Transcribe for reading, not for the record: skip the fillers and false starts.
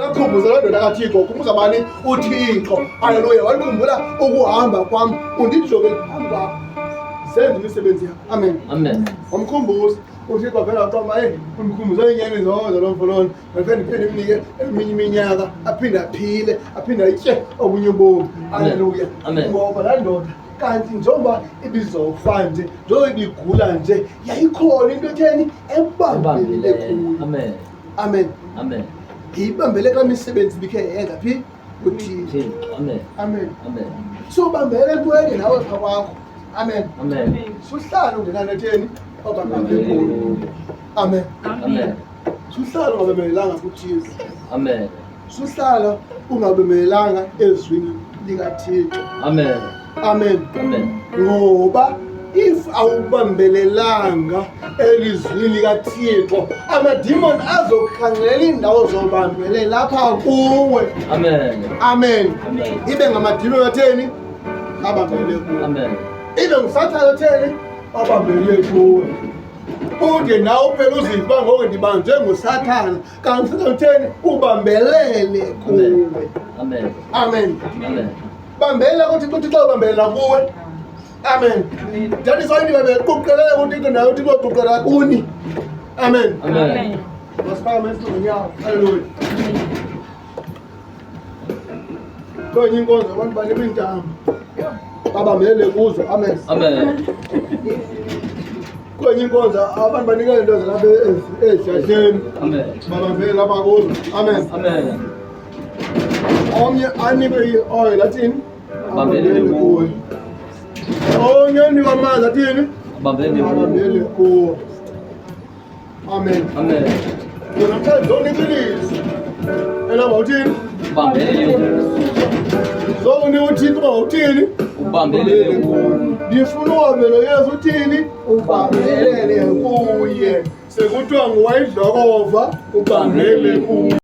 Akakhumbuza loo ndoda kaThixo, ukhumbuza bani? UThixo. Haleluya. Walikhumbula ukuhamba kwam, undijonge phambi kwakho. Senze imisebenzi yakho. Amen. Amen. Wamkhumbuza uThixo vele waqoma, eyi, undikhumbuze iinyani zonke lo mfo lona. Mandifike ndiphinde ndimnike eminye iminyaka, aphinde aphile, aphinde atye obunye ubomi. Haleluya. Amen. Ngoba laa ndoda kanti njengoba ibizofa nje, njengoba ibigula nje, yayikhona into etheni ebambelele kuyo. Amen. Amen. Amen. Ngiyibambele kula misebenzi ibikhe yenza phi? KuThixo. Thixo. Amen. Amen. Amen. Sobambele entweni nawe pha kwakho. Amen. Amen. Suhlala ungenanto etheni obambele kuyo. Amen. Amen. Suhlala ungabemelelanga kuThixo. Amen. Suhlala ungabemelelanga ezwini likaThixo. Amen. Amen. Amen. Ngoba if awubambelelanga elizwini likaThixo, amadimoni azokhangela iindawo zobambelela apha kuwe. Amen. Amen. Amen. Ibe ngamadimoni atheni? Abambelele kuwe. Amen. Ibe ngusathane otheni? Abambelele kuwe. Ude nawe phela uzive uba ngoku ndibanjwe ngusathana, kanti usathane utheni? Ubambelele kuwe. Amen. Amen. Amen. Bambelela kuThixo, uThixo ubambelela kuwe. Amen. That is why nibebequqelele kuThixo naye uThixo uquqela kuni. Amen. Amen. Masiphakame isinyawo. Haleluya. Kwenye inkonzo abantu banikwa iintambo. Babambelele kuzo. Amen. Amen. Kwenye inkonzo abantu banika iinto zalapha ezihlahleni. Amen. Babambelele lapha kuzo. Amen. Amen. Omnye anikwe i-oil athini? Abambelele kuyo. Omnye anikwe amanzi athini? Abambelele kuwo. Abambelele kuwo. Amen. Amen. Yona namhlanje zokunika ilizwi. Elamba uthini? Ubambelele kuwo. Zokunika uThixo uba uthini? Ubambelele kuwo. Ndifuna uhambe noYesu uthini? Ubambelele kuye. Sekuthiwa nguwayidlokova ubambelele kuye.